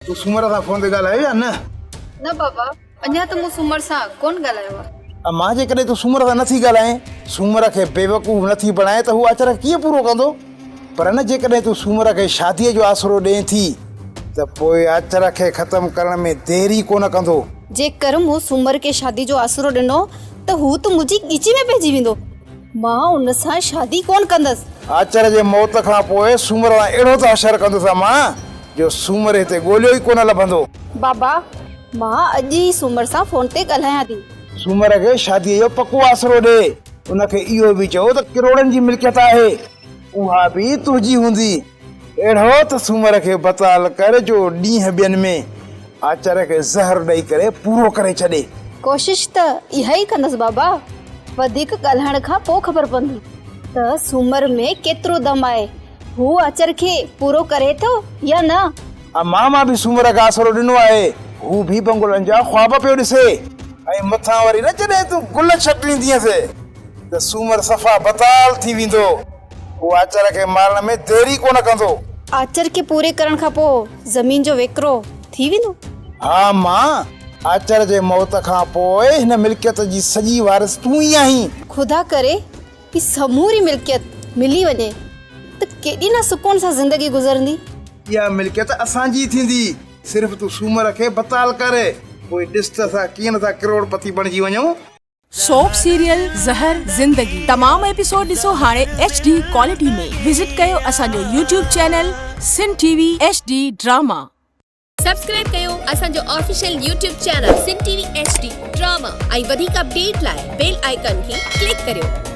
تون سومر سان فون تي ڳالهايو يا نه؟ نه بابا، اڃا ته مون سومر سان ڪونه ڳالهايو آهي. امان جيڪڏهن تون سومر سان نٿي ڳالهائين، سومر کي بيوقوف نٿي بڻائين ته هو آچر کي ڪيئن پورو ڪندو؟ پر نه جيڪڏهن تون سومر کي شاديء جو آسرو ڏئين ٿي ته پوء آچر کي ختم ڪرڻ ۾ دير ئي ڪونه ڪندو. جيڪر مون سومر کي شادي جو آسرو ڏنو ته هو ته منهنجي ڳچي ۾ پئجي ويندو. مان ان سان شادي ڪونه ڪندس. آچر جي موت کان پوء سومر سان اهڙو ته حشر ڪندس امان جو سومر هتي ڳوليو ئي ڪونه لڀندو. بابا، مان اڄ ئي سومر سان فون تي ڳالهايان ٿي. سومر کي شاديء جو پڪو آسرو ڏي. ان کي اهو به چئو ته ڪروڙن جي ملڪيت آهي، اها به تنهنجي هوندي. اهڙو ته سومر کي بتال ڪر جو ڏينهن ٻين ۾ آچر کي زهر ڏئي ڪري پورو ڪري ڇڏي. ڪوشش ته اها ئي ڪندس بابا، وڌيڪ ڳالهائڻ کان پوء خبر پوندي ته سومر ۾ ڪيترو دم آهي، هو آچر کي پورو ڪري ٿو يا نه. امان مان به سومر کي آسرو ڏنو آهي، هو به بنگلن جا خواب پيو ڏسي ۽ مٿان وري نه جڏهن تون گل ڇٽيندينس ته سومر صفا بتال ٿي ويندو. هو آچر کي مارڻ ۾ دير ئي ڪونه ڪندو. آچر کي پوري ڪرڻ کان پوء زمين جو ويڪرو ٿي ويندو؟ ها امان، آچر جي موت کان پوء هن ملڪيت جي سڄي وارث تون ئي آهين. خدا ڪري هي سموري ملڪيت ملي وڃي ته ڪيڏي نه سڪون سان زندگي گذرندي. اها ملڪيت اسان جي ئي ٿيندي. صرف تون سومر کي بتال ڪر، پوء ڏس ته اسان ڪيئن نه ٿا ڪروڙ پتي بڻجي وڃون. سوپ سيريل زهر زندگي تمام ايپيسوڊ ڏسو هاڻي ايڇ ڊي ڪوالٽي ۾ وزٽ ڪيو اسان جو YouTube channel Sindh T V H D drama. Subscribe ڪيو اسان جو official YouTube channel Sindh T V H D drama ۽ وڌيڪ اپڊيٽ لاء بيل آئيڪان کي ڪلڪ ڪريو.